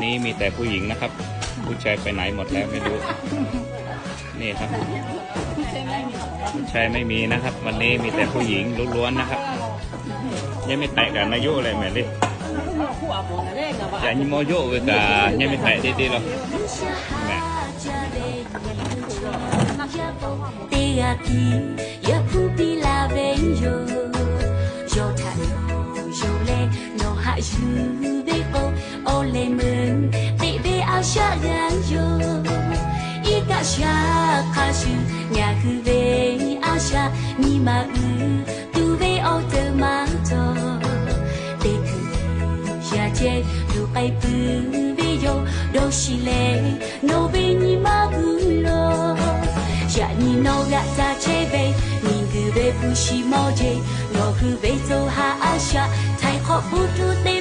นี่มีแต่ผู้หญิงนะครับ ผู้ชายไปไหนหมดแล้วไม่รู้ นี่ครับ ผู้ชายไม่มีนะครับ วันนี้มีแต่ผู้หญิงล้วนๆนะครับ Nyi ma htaꞈ kaꞈ na yoˬ leh mehˍ le. Yaꞈ nyi mawˇ yoˬ ve kaꞈ nyi ma htaꞈ te te la. Teˇ g'aˇ tiˉ yawˇ hpu piˇ la ve yoˬ. Yawˇ htaꞈ yonˍ yonˍ leh nawˬ haꞈ yuˬ ve k'o, awˬ leh meuˇ teꞈ ve a shaꞈ g'a yoˬ. Iˉ kaˆ shaˉ hk'a shuˍ ngaˬ hui ve a shaꞈ nyi ma uiˍ tuˬ ve awˬ teuˬ maˇ cawˬ. Teˇ hkui yaˇ ceh tuˬ k'ai puiˉ ve yoˬ. Dawˇ shiˍ leh nawˬ ve nyi ma gu lo, yaꞈ nyi nawˬ g'aꞈ ca chehˇ ve, miˬguiˬ ve hpu shi mawˇ jeˬ, nawˬ hui ve co ha a shaꞈ htaiˍ hk'awꞈ hpu tuˬ te